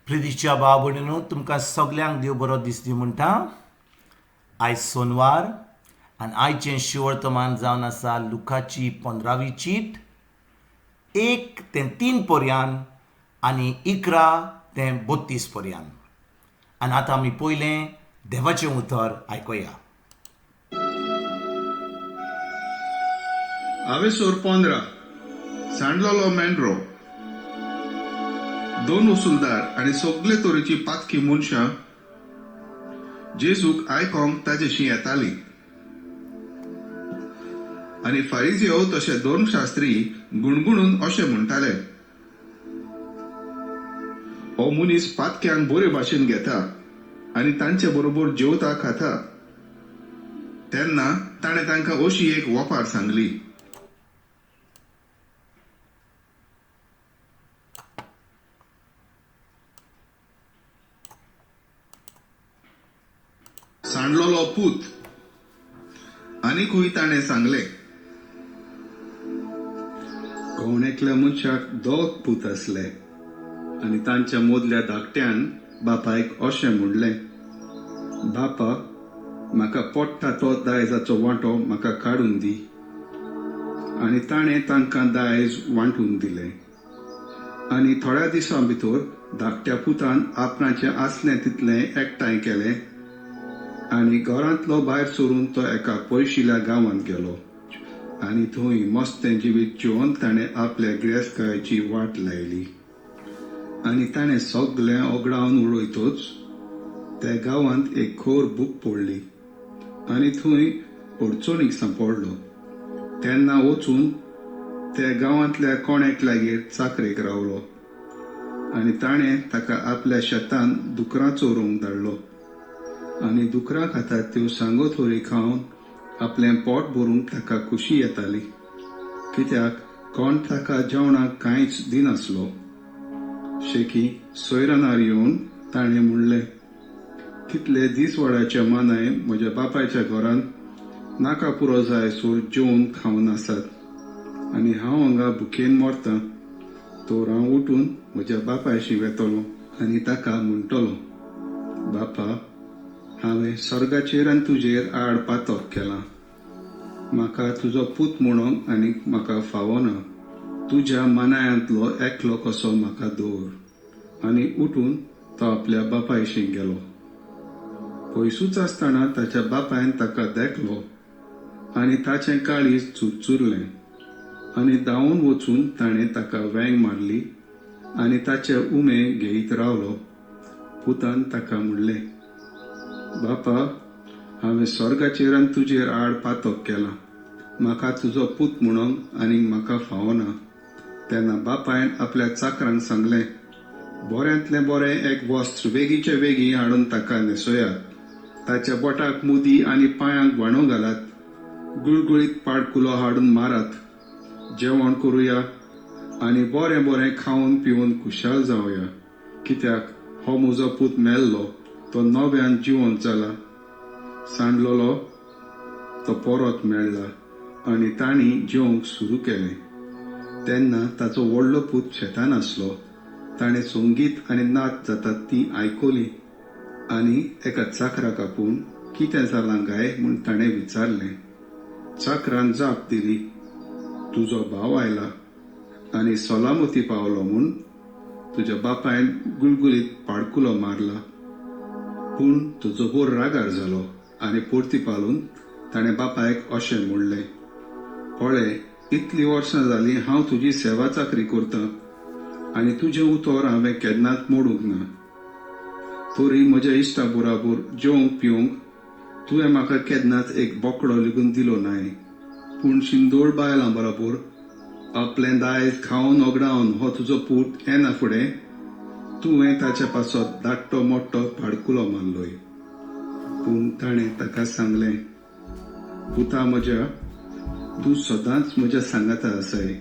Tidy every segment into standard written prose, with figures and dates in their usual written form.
प्रितीच्या भाव भयणीनो, तुमकां सगल्यांक देव बरो दीस दी म्हणटा. आयज सोनवार आनी आयचें शिवर्तमान जावन आसा लुकाची 15वी चीट 1 ते 3 पर्यान आनी 11 ते 32 पर्यान. आनी आतां आमी पयलें देवाचें उतर आयकुया. हांवेसर 15 सांडलोलो मेंढरो. दोन वसुलदार आनी सगले तरेची पातकी मनशां जेजूक आयकोंक ताजेशी येताली आनी फारिजियो तशे धर्मशास्त्री गुणगुणून अशें म्हणटाले, हो मनीस पातक्यांक बरे भाशेन घेता आनी तांचे बरोबर जेवता खाता. तेन्ना ताणें तांकां अशी एक वपार सांगली. सांडलोलो पूत. आनीकूय ताणें सांगलें, कोण एकल्या मनशाक 2 पूत आसले आनी तांच्या मदल्या धाकट्यान बापायक अशें म्हणलें, बापा म्हाका पडटा तो दायजाचो वांटो म्हाका काडून दी. आनी ताणें तांकां दायज वांटून दिलें. आनी थोड्या दिसां भितर धाकट्या पुतान आपणाचें आसलें तितलें एकठांय केलें आनी घरांतलो भायर सरून तो एका पयशिल्या गांवांत गेलो आनी थंय मस्तें जिवीत जेवन ताणें आपल्या गिरेस्तकायेची वाट लायली. आनी ताणें सगळें ओगडावन उडयतच त्या गांवांत एक खोर भूक पडली आनी थंय अडचणीक सांपडलो. तेन्ना वचून त्या गांवांतल्या कोण एकल्यागेर चाकरेक रावलो आनी ताणें ताका आपल्या शेतान दुकरां चोरूंक धाडलो. आनी दुकरां खातात त्यो सांगो थोरी खावन आपलें पोट भरूंक ताका खुशी येताली, कित्याक कोण ताका जेवणाक कांयच दिनासलो. शेकी सोयरानार येवन ताणें म्हणलें, कितले दीसवाड्याचे मानाय म्हज्या बापायच्या घरांत नाका पुरो जाय सोर जेवन खावन आसात आनी हांव हांगा भुकेन मरतां. तर हांव उठून म्हज्या बापायशी वेतलो आनी ताका म्हणटलो, बापा हांवें स्वर्गाचेर आनी तुजेर आड पातक केलां, म्हाका तुजो पूत म्हणूंक आनी म्हाका फावना, तुज्या मानायांतलो एकलो कसो म्हाका दवर. आनी उठून तो आपल्या बापायशी गेलो. पयसूच आसतना ताच्या बापायन ताका देखलो आनी ताचें काळीज चुरचुरलें आनी धांवून वचून ताणें ताका वेंग मारली आनी ताचे उमे घेयत रावलो. पुतान ताका म्हणलें, बापा हांवें स्वर्गाचेर आनी तुजेर आड पातक केलां, म्हाका तुजो पूत म्हणूंक आनी म्हाका फावना. तेन्ना बापायन आपल्या चाकरांक सांगलें, बऱ्यांतलें बरें एक वस्त्र वेगीचे वेगीं हाडून ताका न्हेसयात, ताच्या बोटाक मुदी आनी पांयांक व्हाणो घालात, गुळगुळीत पाडकुलो हाडून मारात, जेवण करुया आनी बरें बरें खावन पिवन खुशाल जावया, कित्याक हो म्हजो पूत मेल्लो तो नव्यान जिवंत जाला, सांडलोलो तो परत मेळ्ळा. आनी तांणी जेवंक सुरू केलें. तेन्ना ताचो व्हडलो पूत शेतान आसलो. ताणें संगीत आनी नाच जातात ती आयकली आनी एका चाकराक आपूण कितें जालां काय म्हूण ताणें विचारलें. चाकरान जाप दिली, तुजो भाव आयला आनी सलामती पावलो म्हूण तुज्या बापायन गुलगुलीत पाडकुलो मारला. पूण तो जबोर रागार जालो आनी परती पालून ताणें बापायक अशें म्हणलें, पळय इतलीं वर्सां जालीं हांव तुजी सेवा चाकरी करतां आनी तुजें उतर हांवें केन्नाच मोडूंक ना, तरी म्हज्या इश्टा बराबर जेवंक पिवंक तुवें म्हाका केन्नाच एक बोकडो लेगून दिलो नाय. पूण शिंदोळ बायलां बराबर आपलें दायज खावन ओगडावन हो तुजो पूत येना फुडें तुवें ताच्या पासत धाकटो मोठो पाडकुलो मारलोय. पूण ताणें ताका सांगलें, पुता म्हज्या, तूं सदांच म्हज्या सांगाता आसाय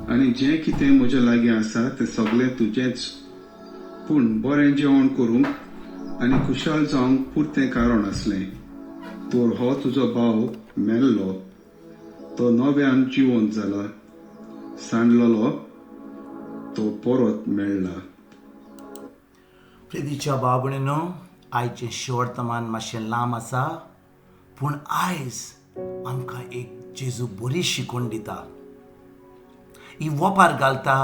आनी जें कितें म्हज्या लागीं आसा तें सगळें तुजेंच. पूण बरें जेवण करूंक आनी खुशाल जावंक पुरतें कारण आसलें, तर हो तुजो भाव मेल्लो तो नव्यान जिवंत जाला, सांडलोलो तो परत मेळ्ळा. प्रितीच्या भाव भयणीनो, आयचें शिवर्तमान मातशें लांब आसा, पूण आयज आमकां एक जेजू बरी शिकवण दिता. ही वोपार घालता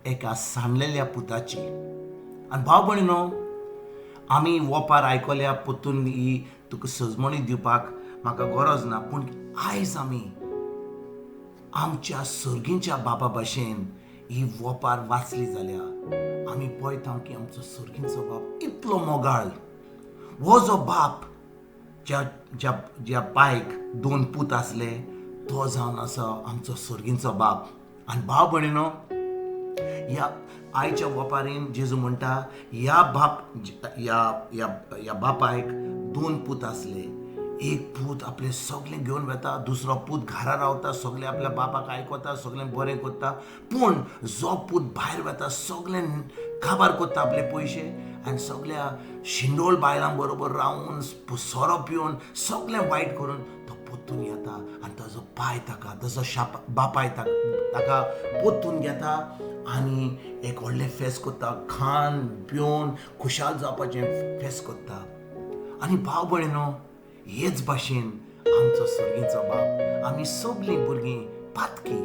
एका सांडलेल्या पुताची. आनी भाव भयणीनो, आमी वोपार आयकल्या पोतून ही तुका सजमणी दिवपाक म्हाका गरज ना, पूण आयज आमी आमच्या सर्गींच्या बापा भाशेन ही वोपार वाचली जाल्यार आमी पळयता की आमचो सर्गींचो बाप इतलो मोगाळ. हो जो बाप ज्या ज्या ज्या बायक दोन पूत आसले तो जावन आसा आमचो सर्गींचो बाप. आनी भाव भयणीनो, ह्या आयच्या वपारीन जेजू म्हणटा, ह्या बाप ह्या ह्या ह्या बापायक दोन पूत आसले. एक पूत आपले सगळें घेवन वता, दुसरो पूत घरा रावता, सगळें आपल्या बापाक आयकता, सगळें बरें करता. पूण जो पूत भायर वता सगळें काबार करता आपले पयशे आनी सगळ्या शिंडोळ बायलां बरोबर रावून सोरो पिवन सगळें वायट करून तो पोत्तून येता आनी ताजो पाय ताका ताजो शाप बापाय ताका पोत्तून घेता आनी एक व्हडलें फेस्त करता, खान पिवन खुशाल जावपाचें फेस्त करता. आनी भाव भयणीनो, हेच भाशेन आमचो सर्गीचो बाप आमी सगळीं भुरगीं पातकी,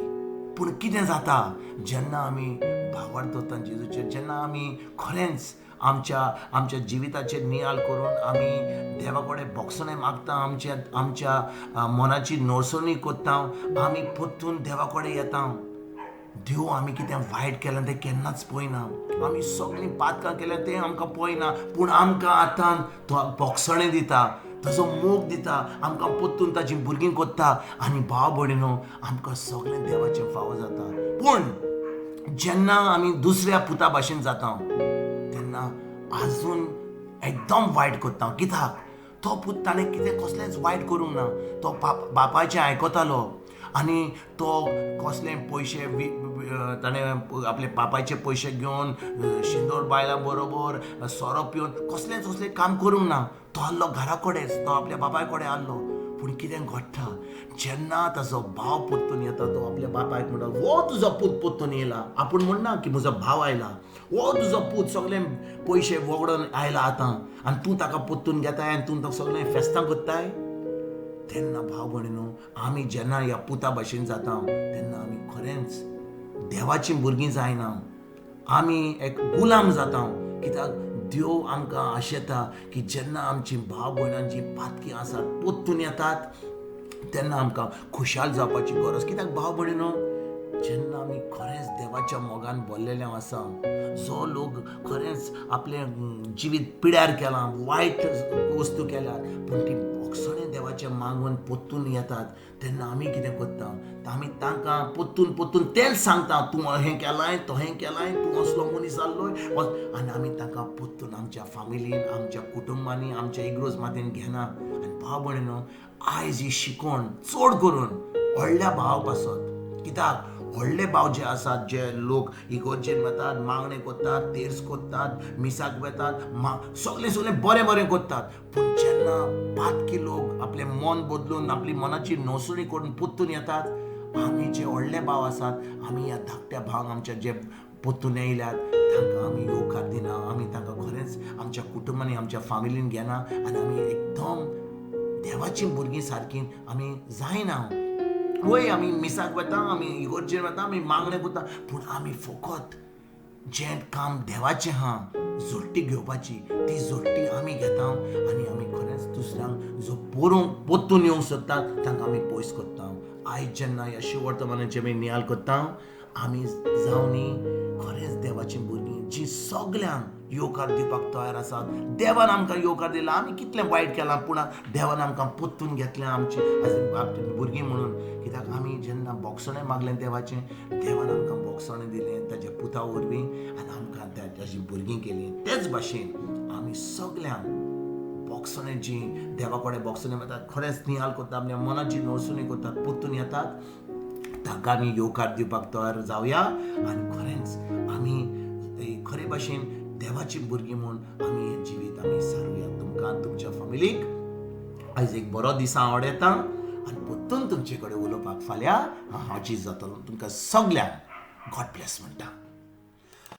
पूण कितें जाता जेन्ना आमी भावार्थ दवरता जेजूचेर, जेन्ना आमी खरेंच आमच्या आमच्या जिविताचेर नियाळ करून आमी देवा कडेन बोगसणें मागता, आमच्या आमच्या मनाची नोरसणी करता, आमी परतून देवा कडेन येता. देव आमी कितें वायट केलां तें केन्नाच पळयना, आमी सगळीं पातकां केल्यां तें आमकां पळयना, पूण आमकां आतां तो बोगसणें दिता, ताजो मोग दिता, आमकां परतून ताजी भुरगीं करता. आनी भाव भयणीनो, आमकां सगळें देवाचें फावो जाता. पूण जेन्ना आमी दुसऱ्या पुता भाशेन जाता तेन्ना आजून एकदम वायट करता. कित्याक तो पूत ताणें कितें कसलेंच वायट करूंक ना, तो बापायचें आयकतालो आनी तो कसले पयशे ताणें आपले बापायचे पयशे घेवन शिंदोळ बायलां बरोबर सोरो पिवन कसलेंच कसलें काम करूंक ना. तो आहलो घरा कडेन, तो आपल्या बापाय कडेन आहलो. पूण कितें घडटा जेन्ना ताजो भाव परतून येता, तो आपल्या बापायक म्हणटा, हो तुजो पूत परतून येयला. आपूण म्हणना की म्हजो भाव आयला, हो तुजो पूत सगळे पयशे वगडून आयला आतां आनी तूं ताका परतून घेताय आनी तूं ताका सगळें फेस्तां करताय. तेन्ना भाव भयणीनो, आमी जेन्ना ह्या पुता भाशेन जाता तेन्ना आमी खरेंच देवाचीं भुरगीं जायना, आमी एक गुलाम जाता. कित्याक देव आमकां आशेता की जेन्ना आमची भाव भयणांची पातकी आसात परतून येतात तेन्ना आमकां खुशाल जावपाची गरज. कित्याक भाव भयणीनो, जेन्ना आमी खरेंच देवाच्या मोगान भरलेले आसा, जो लोक खरेंच आपलें जिवीत पिड्यार केलां, वायट वस्तू केल्या, पूण ती बोगसणें देवाचें मागून परतून येतात तेन्ना आमी कितें करता, आमी तांकां परतून परतून तेंच सांगता, तूं हें केलाय, तो हें केलाय, तूं असलो मनीस जाल्लोय. आनी आमी तांकां परतून आमच्या फामिलीन, आमच्या कुटुंबांनी, आमच्या इगरोज मातेन घेना. आनी भाव भयणीनो, आयज ही शिकवण चड करून व्हडल्या भावा पासत. कित्याक व्हडले भाव जे आसात, जे लोक इगोर्जेन वतात, मागणें करतात, तेर्स करतात, मिसाक वतात, सगळें सगळें बरें बरें करतात, पूण जेन्ना पातकी लोक आपलें मन बदलून आपली मनाची नोसणी करून परतून येतात, आमी जे व्हडले भाव आसात आमी ह्या धाकट्या भावांक आमच्या जे परतून येयल्यात तांकां आमी येवकार दिना, आमी तांकां खरेंच आमच्या कुटुंबांनी, आमच्या फामिलीन घेना आनी आमी एकदम देवाची भुरगीं सारकीं आमी जायना. वय आमी मिसाक वता, आमी इगोर्जेन वता, आमी मागणें करता, पूण आमी फकत जें काम देवाचें आहा जोडटी घेवपाची ती जोडटी आमी घेता आनी आमी खरेंच दुसऱ्यांक जो बरोवंक परतून येवंक सोदतात तांकां आमी पयस करता. आयज जेन्ना ह्या शिवर्तमानाचें आमी नियाळ करता, आमी जावनी खरेंच देवाचीं भुरगीं जीं सगल्यांक येवकार दिवपाक तयार आसात. देवान आमकां येवकार दिला, आमी कितलें वायट केलां पूण देवान आमकां परतून घेतलें आमची भुरगीं म्हणून. कित्याक आमी जेन्ना बोगसणें मागलें देवाचें, देवान आमकां बोगसणें दिलें ताच्या पुता वरवीं आनी आमकां ताची भुरगीं केलीं. तेच भाशेन आमी सगल्यांक बोगसणें जी देवा कडेन बोगसणें वतात, खरेंच नियाळ करता, आपल्या मनाची नोरसणी करतात, परतून येतात, तांकां आमी येवकार दिवपाक तयार जावया आनी खरेंच आमी खरे भाशेन देवाची भुरगीं म्हूण आमी हें जिवीत आमी सारुया. तुमकां तुमच्या फामिलीक आयज एक बरो दीस हांव आवडयता आनी परतून तुमचे कडेन उलोवपाक फाल्यां हांव हाजीर जातलो. तुमकां सगल्यांक गॉड ब्लेस म्हणटा.